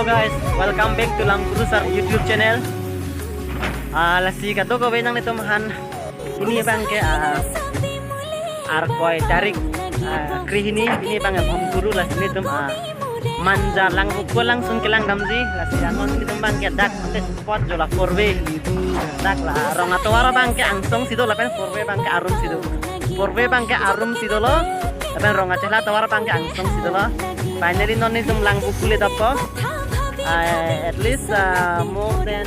Hello guys, welcome back to Lamkuru Sir YouTube channel. Lasi kato ko nang nito mahan ini bang ke ar koi tarik krihini ini bang bhomkuru lasi nitum manja langbuku langsung kelang damji lasi anon nitum bang ke dak ante spot jola forwe dak la ronga towara bang ke angsong sido lapen forwe bang ke arum sido forwe bang ke arum sido lo lapen ronga chela towara bang ke angsong sido lo finally non nitum langbuku le dappo at least more than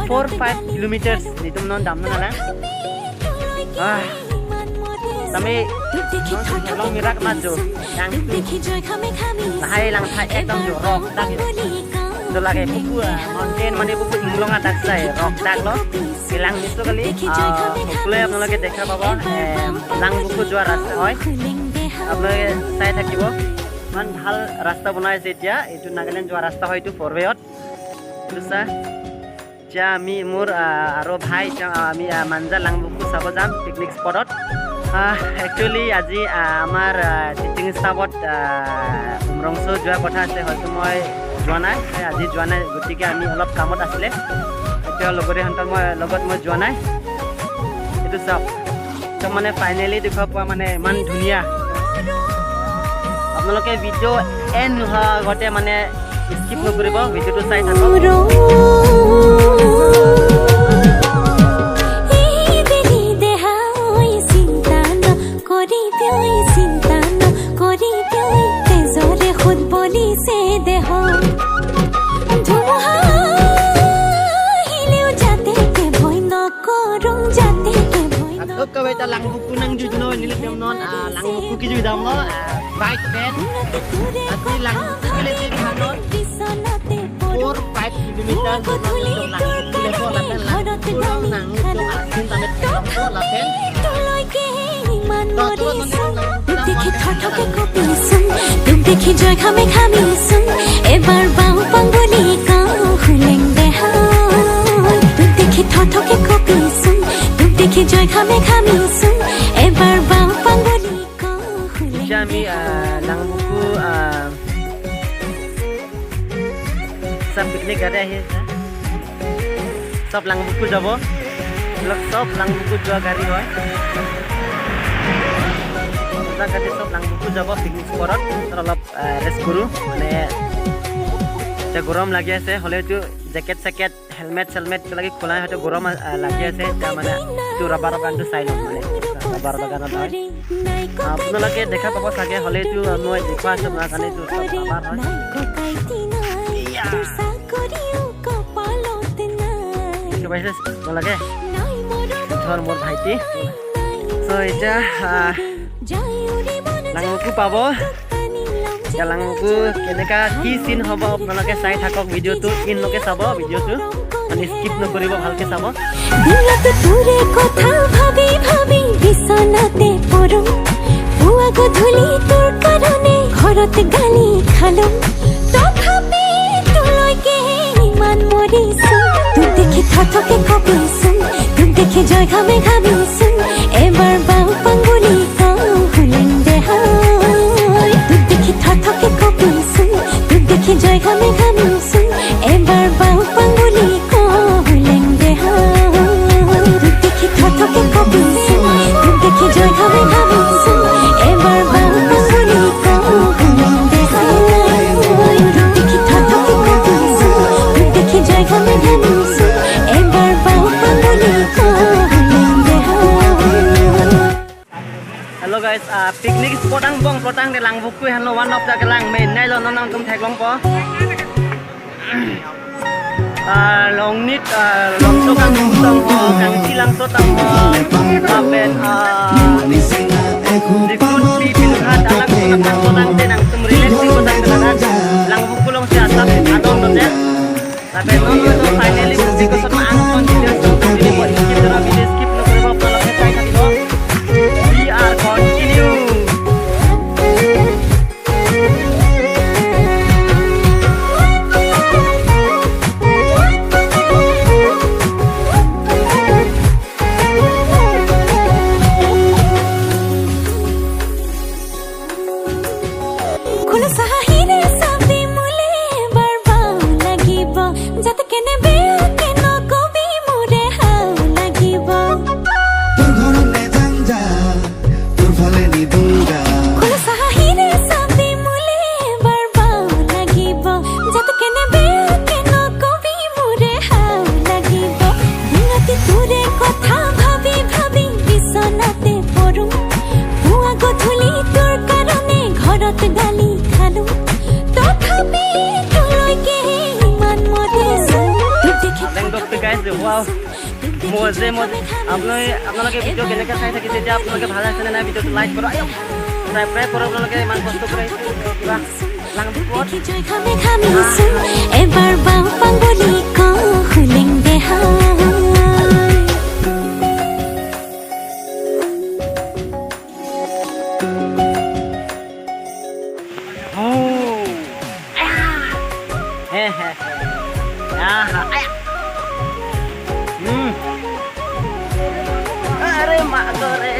4-5 kilometers nitum non damno nala আমি long mirak majo yang lahai lang thai ekdom jo rock dak jo lage buku mountain mane buku inglonga dak sai rock dak lo ilang niso kali সকলে আপোনালোকে দেখা পাব লাংবুকু যোৱা ৰাস্তা হয় আপোনালোকে চাই থাকিব ইমান ভাল ৰাস্তা বনাইছে এতিয়া এইটো নাগালেণ্ড যোৱা ৰাস্তা হয় এইটো ফৰৱেত বুজিছা। এতিয়া আমি মোৰ আৰু ভাই আমি মাঞ্জা লাংবুকু চাব যাম পিকনিক স্পটত। একচুৱেলি আজি আমাৰ টিচিং ষ্টাফত উমৰংচো যোৱাৰ কথা আছে, হয়তো মই যোৱা নাই, আজি যোৱা নাই, গতিকে আমি অলপ কামত আছিলে, এতিয়া লগৰীয়াহঁতৰ মই লগত মই যোৱা নাই। এইটো চাওক একদম মানে ফাইনেলি দেখুওৱা পোৱা মানে ইমান ধুনীয়া। আপোনালোকে ভিডিঅ' এণ্ড নোহোৱাৰ আগতে মানে স্কিপ নকৰিব, ভিডিঅ'টো চাই থাকক। Langbuku nang jujuno nilip non langbuku ki judam lo bike ben ati langbuku le ti hanon 4-5 kilometer langbuku le ko lapen langbuku nang asin tamet ko lapen দেখি থঠকে কপিছোন তোক দেখি জয় খামে খামিছোন এবাৰ বাওঁ পাং বুলি কওঁ হুলেং দেহা তোক দেখি থঠকে কপিছোন তোক দেখি জয় খামে খামিছোন এবাৰ বাওঁ পাং বুলি কওঁ হুলেং। আমি লাংবুকু চব পিকনিক গাড়ী আহি আছে, চব লাংবুকু যাব, চব লাংবুকু যোৱা গাড়ী হয়। গাড়ী চব লাংবুকু যাব পিকনিক স্পটত। অলপ ৰেষ্ট কৰোঁ, মানে এতিয়া গৰম লাগি আছে, হ'লেও জেকেট চেকেট হেলমেট চেলমেট লাগি খোলা হয়তো গৰম লাগি আছে। এতিয়া মানে এইটো ৰাবাৰ বাগানটো চাই ল'ম, মানে ৰাবাৰ বাগানত হয় আপোনালোকে দেখা পাব চাগে, হ'লে এইটো মই দেখুওৱা আছোঁ আপোনাৰ কাৰণে, এইটো চব ৰাবাৰ হয়। দেখি পাইছে আপোনালোকে ধৰ মোৰ ভাইটি। চ' এতিয়া লাংবুকু পাব, এতিয়া লাংবুকু কেনেকা কি চিন হ'ব আপোনালোকে চাই থাকক, ভিডিঅ'টো ইনলোকে চাব, ভিডিঅ'টো মানে স্কিপ নকৰিব, ভালকে চাব। জয় ঘামে ঘামিছোন এবাৰ বাওঁ পাং বুলি কওঁ হুলেং দেহা তোক দেখি থঠকে কপিছোন তোক দেখি জয় ঘামে ঘামিছোন এবাৰ বাওঁ পাং বুলি কওঁ হুলেং দেহা তোক দেখি থঠকে কপিছোন তোক দেখি জয় ঘামে ঘামিছোন এবাৰ বাওঁ পাং বুলি কওঁ হুলেং দেহা তোক দেখি থঠকে কপিছোন তোক দেখি জয় ঘামে ঘামিছোন এবাৰ বাওঁ পাং বুলি কওঁ। Hello guys, picnic spot ang bong plotang de langbuku hello one of the lang main nai lo nang tum thek long po. Long nit long to kang tong ho kang silang to tang ho apen recruit pi pilghat alang tang plotang de nang tum relaxing plotang de langbuku long se asap adon no de tape no no finally ko sot ang continue skip dara video skip নকৰিব, আপোনালোকে চাই থাকিব। We are continue. Guys, wow, মজে মজে। আপোনালোকে video' কেনেকৈ চাই থাকিছে এতিয়া? আপোনালোকে ভাল আছে নে নাই ভিডিঅ'টো লাইক কৰক, ছাবস্ক্ৰাইব কৰক। আপোনালোকে ইমান কষ্ট কৰি আহিছে কিবা লাংপত। জয় ঘামে ঘামিছোন এবাৰ বাওঁ পাং বুলি কওঁ হুলেং দেহা। Oh. He he. Aha. Aya. আরে মা করে।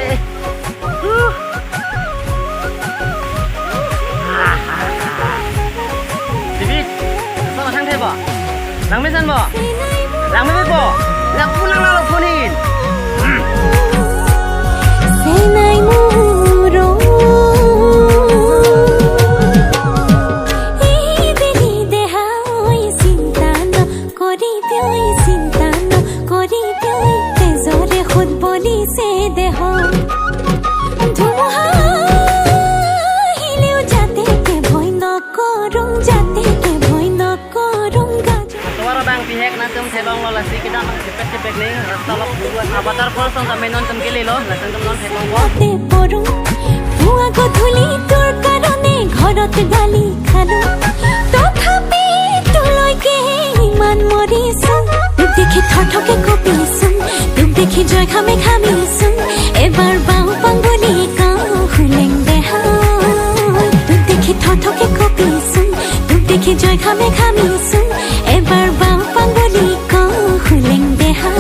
দিবি সব থাং থাইব লাংমে জানব লাংমে বেব লাপু লাংলা লফনিন। চেনাই মোৰ এইবেলি দেহা ঐ, চিন্তা নকৰিবি ঐ, চিন্তা নকৰিবি ঐ, তেজৰে সোঁত বলিছে দেহ। ধুমুহা আহিলেও যাতে কে ভয় নকৰোঁ, যাতে কে ভয় নকৰোঁ গাজ। Tuwara bang pihak na tum thelong lo lasi kita mang cepet cepet ni rasta lo avatar for song ta menon tum kele lo lasan tum non thelong ko। তে পৰো পুৱা গধূলি তোৰ কাৰণে ঘৰত গালি খালো, তথাপি তোলৈকে ইমান মৰিছো। তোক দেখি থৰথকে কঁপিছোন, তোক দেখি জয় ঘামে ঘামিছোন, এবাৰ বাওঁ পাং বুলি কওঁ হুলেং দেহা। তোক দেখি থৰথকে কঁপিছোন, তোক দেখি জয় ঘামে ঘামিছোন, এবাৰ বাওঁ পাং বুলি কওঁ হুলেং দেহা।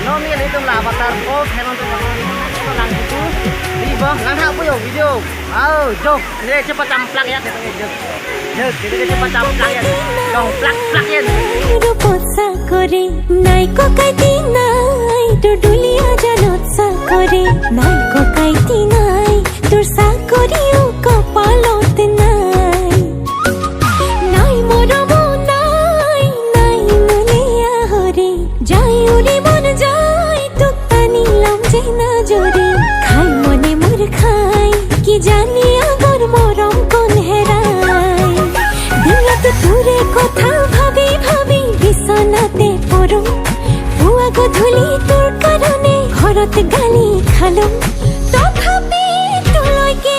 No mi ni tum la avatar ko thelong tum lang tu di bo lang ha puyo video au jok ni cepat camplak ya tum jok jok kita cepat camplak ya dong plak plak ya। ৰূপত চাকৰি নাই ককাইটি নাই, তোৰ দুলীয়া জানত চাকৰি নাই ককাইটি নাই, তোৰ চাকৰিও কপালত নাই। নাই মৰমো নাই, নাই মূলীয়া হৰি যাই উৰি মন যায়, তোক টানি ল'ম যে নাজৰি খাই মনে মোৰ খাই, কি জানি আগৰ মৰম কোন হেৰাই। দিনৰাতি তোৰে কথা ভাবি ভাবি বিচনাতে পৰো, পুৱা গধূলি তোৰ কাৰণে ঘৰত গালি খালো, তথাপি তোলৈকে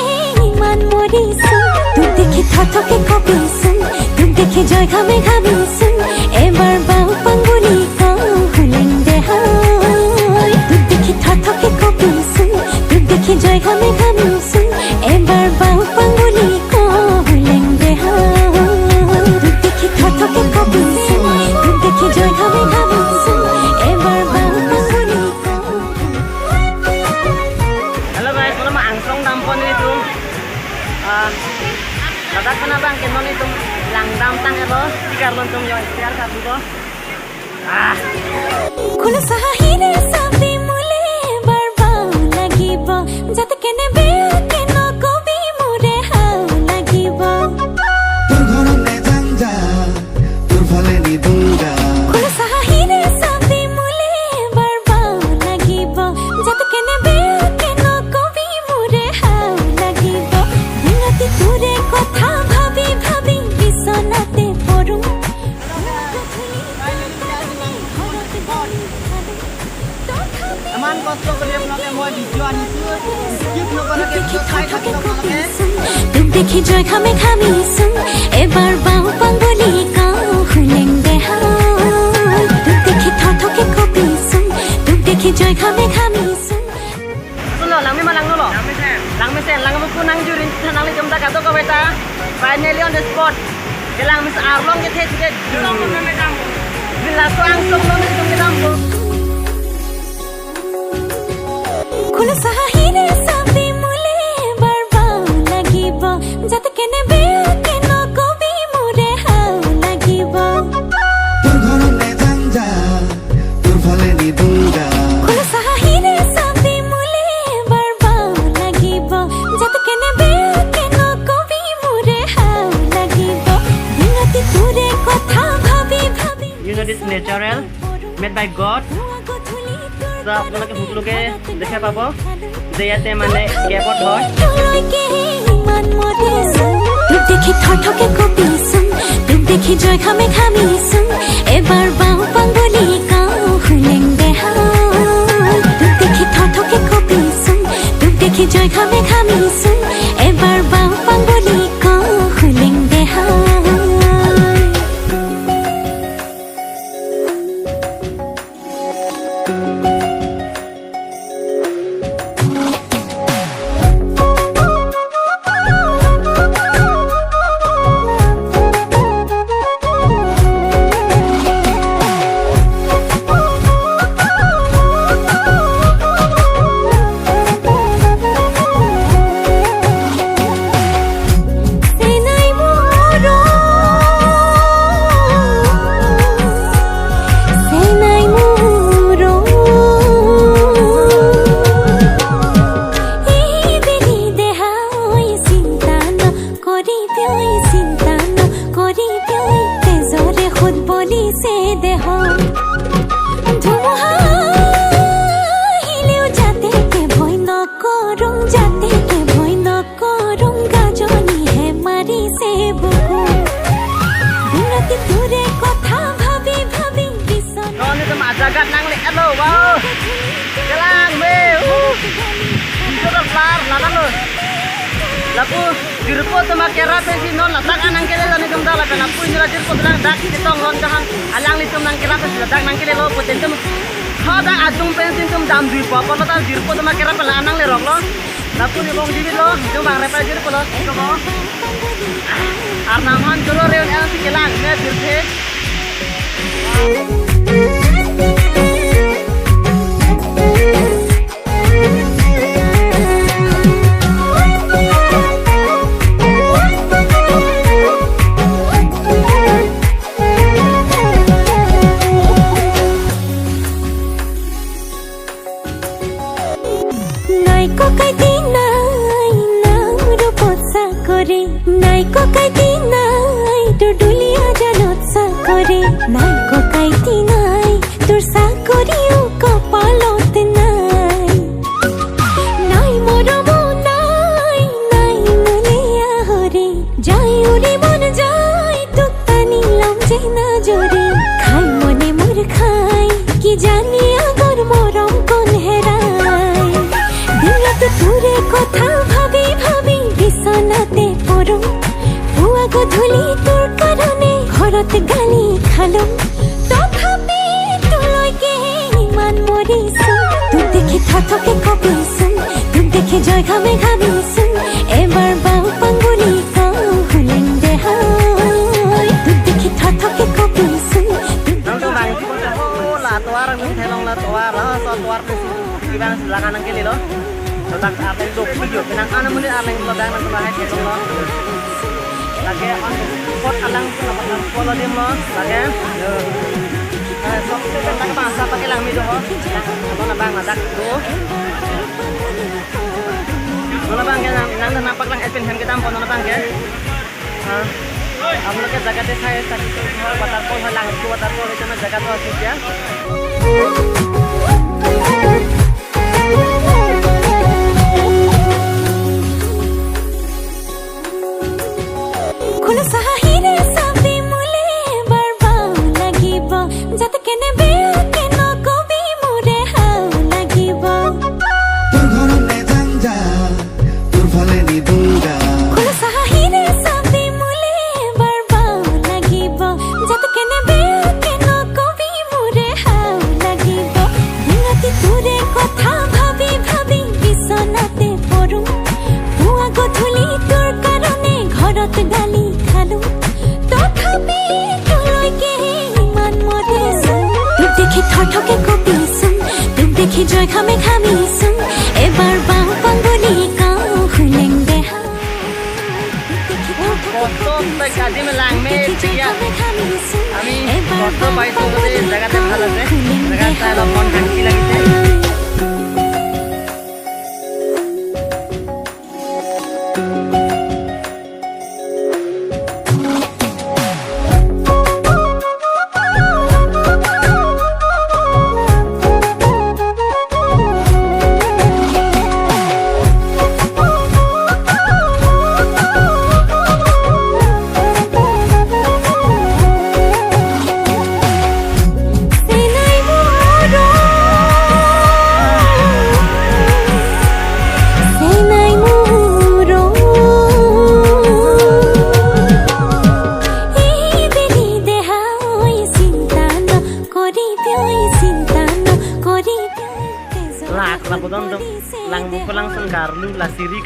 ইমান মৰিছো। তোক দেখি থৰথকে কঁপিছোন, তোক দেখি জয় ঘামে ঘামিছোন, এবাৰ বাওঁ পাং বুলি কওঁ হুলেং দেহা। তোক দেখি থৰথকে কঁপিছোন, তোক দেখি জয় ঘামে ঘামিছোন, এবাৰ বাওঁ পাং বুলি কওঁ হুলেং দেহা। তোক দেখি থৰথকে কঁপিছোন, তোক দেখি জয় ঘামে ঘামিছোন, এবাৰ বাওঁ পাং বুলি কওঁ। Hello guys, mula ma angsong dampon ni tum. Ladak na bang kenon ni tum lang dam tang elo tikar lon tum yo istiar ka tu. Ah. খোলা হাঁহিৰে চাবি মোলে এবাৰ বাও লাগিব, যাতে কেনে বেয়াকে নকবি মোৰে হাও লাগিব। তোৰ ঘৰত নেযাং যা, তোৰ ফালে নিদৌৰা। খোলা হাঁহিৰে চাবি মোলে এবাৰ বাও লাগিব, যাতে কেনে বেয়াকে নকবি মোৰে হাও লাগিব। দিনৰাতি তোৰে কথা ভাবি ভাবি বিচনাতে পৰো, ঘৰত গালি খালো, তথাপি ইমান কষ্ট কৰি আপোনালোকে মই ভিডিঅ' আনিছো, স্কিপ নকৰাকৈ দেখি চাই থৰথকে থাকক আপোনালোকে। কঁপিছোন, তোক দেখি জয় ঘামে ঘামিছোন, এবাৰ বাওঁ পাং বুলি কওঁ হুলেং দেহা। তোক দেখি থৰথকে কঁপিছোন, তোক দেখি জয় ঘামে ঘামিছোন। Sulo, lang mi malang nulo. Lang mi sen, lang mo kunang jurin tanang li tum ta kato ko beta. Finally on the spot. Kelang mis arlong ke the ke jurong ko me dam. Bila so ang song no ni tum ke dam ko. খোলা হাঁহিৰে চাবি মোলে এবাৰ বাও লাগিব, যাতে কেনে বেয়াকে নকবি মোৰে হাও লাগিব। তোৰ ঘৰত নেযাং যা, তোৰ ফালে নিদৌৰা। খোলা হাঁহিৰে চাবি মোলে এবাৰ বাও লাগিব, যাতে কেনে বেয়াকে নকবি মোৰে হাও লাগিব। দিনৰাতি তোৰে কথা ভাবি ভাবি You know this natural made by God. পুৱা আপোনালোকে সকলোকে দেখা পাব যে ইয়াতে মানে কেবত হয়। তোক দেখি থৰথকে কঁপিছোন, তোক দেখি জয় খামে খামিছোন, এবাৰ বাওঁ পাং বুলি কওঁ শুলেং দেহা। তোক দেখি থৰথকে কঁপিছোন, তোক দেখি জয় খামে খামিছোন, এবাৰ বাওঁ পাং বুলি কওঁ শুলেং দেহা। চেনাই মোৰ, চেনাই মোৰ, এই বেলি দেহা ঐ চিন্তা নকৰিবি ঐ, চিন্তা নকৰিবি ঐ, তেজৰে সোঁত বলিছে দেহ। ধুমুহা আহিলেও যাতে কে ভয় নকৰোঁ, যাতে কে ভয় নকৰোঁ, গাজনিহে মাৰিছে বুকু। দিন ৰাতি তোৰে কথা ভাবি ভাবি বিচনা No, ni tu jagat nang le alo wow. Kelang me. Itu lar lalan lo. Lapu dirpo tama kera pensi non latak anang kele lo ni tum dala pen apu indra dirpo lang dak kitong lon kahan alang li tum nang kera pensi dak nang kele lo poten tum kha dak ajung pensi tum dam dui pa pa ta dirpo tama kera pen anang le rok lo. Lapu ni bong dibi lo tum bang repa dirpo lo ko. Ar naman jolo reun el kelang me dirthe. নাই ককাইতি নাই, নাম ৰূপত চাকৰি নাই, ককাইতি নাই তোৰ দুলীয়া জানত চাকৰি নাই, ককাইতি নাই তোৰ চাকৰিও কপালত নাই, নাই মৰমো নাই, নাই মূলীয়া হৰি যাই উৰি মন যায় তোক টানি ল'ম যে নাজৰি খাই মনে মোৰ খাই কি জানি আগৰ মৰম কোন হেৰাই। দিন ৰাতি তোৰে কথা ভাবি ভাবি বিচনাতে পৰো, পুৱা গধূলি তোৰ কাৰণে ঘৰত গালি খালো, তথাপি তোলৈকে ইমান মৰিছো। তোক দেখি থৰথকে কঁপিছোন, তোক দেখি জয় ঘামে ঘামিছোন, এবাৰ বাওঁ পাং বুলি কওঁ শুলেং দেহা। তোক দেখি থৰথকে কঁপিছোন, তোক Nang tu bang oh la tuar ang thelong la tuar la so tuar pensi ibang silakan nang kele lo. Dak arleng do puyo pinang ana muni arleng lo dang nang hai thelong lo. Lage on spot alang polo dim lo lage. Sok dak bangsa pakai lang mi do ho. Abang bang dak do. Nona bang ke nang nampak lang elpin hem ke tam pon nona bang ke. আপোনালোকে জেগাতে চাই waterfall হয়, লাংচু waterfall হৈছে আমাৰ জেগাটো আছে এতিয়া। খোলা হাঁহিৰে চাবি মোলে এবাৰ বাও লাগিব, যাতে কেনে বেয়াকে নকবি মোৰে হাও লাগিব। তোৰ ঘৰত নেযাং যা, তোৰ ফালে নিদুংগা। খোলা হাঁহিৰে চাবি মোলে এবাৰ বাও লাগিব, যাতে কেনে বেয়াকে নকবি মোৰে হাও লাগিব। দিন ৰাতি তোৰে কথা ভাবি ভাবি বিচনাতে পৰো, পুৱা গধূলি তোৰ কাৰণে ঘৰত গালি খালো, তথাপি তোলৈকে ইমান মৰিছো। তোক দেখি থৰথকে কঁপিছোন, তোক দেখি জয় খামে খামিছোন, এবাৰ বাওঁ পাং বুলি কওঁ শুলেং দেহা। তোক দেখি থৰথকে কষ্ট কঁপিছোন, আজি লাংমে দেখি জয় এতিয়া খামে খামিছোন, আমি এবাৰ কষ্ট বাওঁ পাইছোঁ পাং গোটেই বুলি জেগাতে ভাল কওঁ আছে, শুলেং জেগাত চাই অলপ মন শান্তি লাগিছে। দেহা।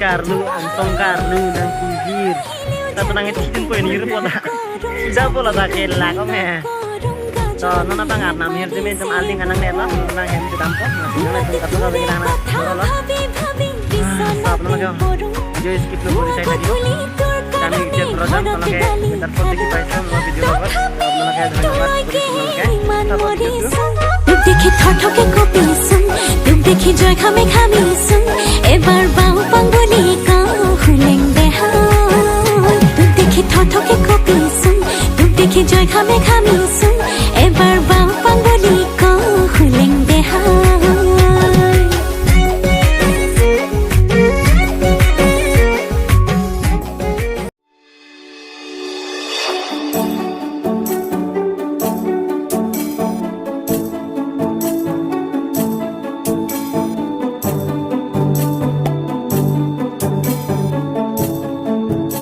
karlu antong karlu nang kuhir ta tenang itu ko ni pola ja pola ta ke la ko me to nona pangar nam her jeme jam aling anang ne la nang hem tampo nang tung kato ka na lo আপোনালোকে video' skip নকৰি চাই থাকিব। আমি এতিয়া ঘৰত যাম। আপোনালোকে তাৰপৰত দেখি পাইছে মোৰ ভিডিঅ' লগত। আপোনালোকে ধন্যবাদ কৰিছোঁ। আপোনালোকে চাব ভিডিঅ'টো। তোক দেখি থঠকে কঁপিছোন, তোক দেখি জয় খামে খামিছোন, এবাৰ বাওঁ পাং বুলি কওঁ হুলেং দেহা। তোক দেখি থঠকে কঁপিছোন, তোক দেখি জয় খামে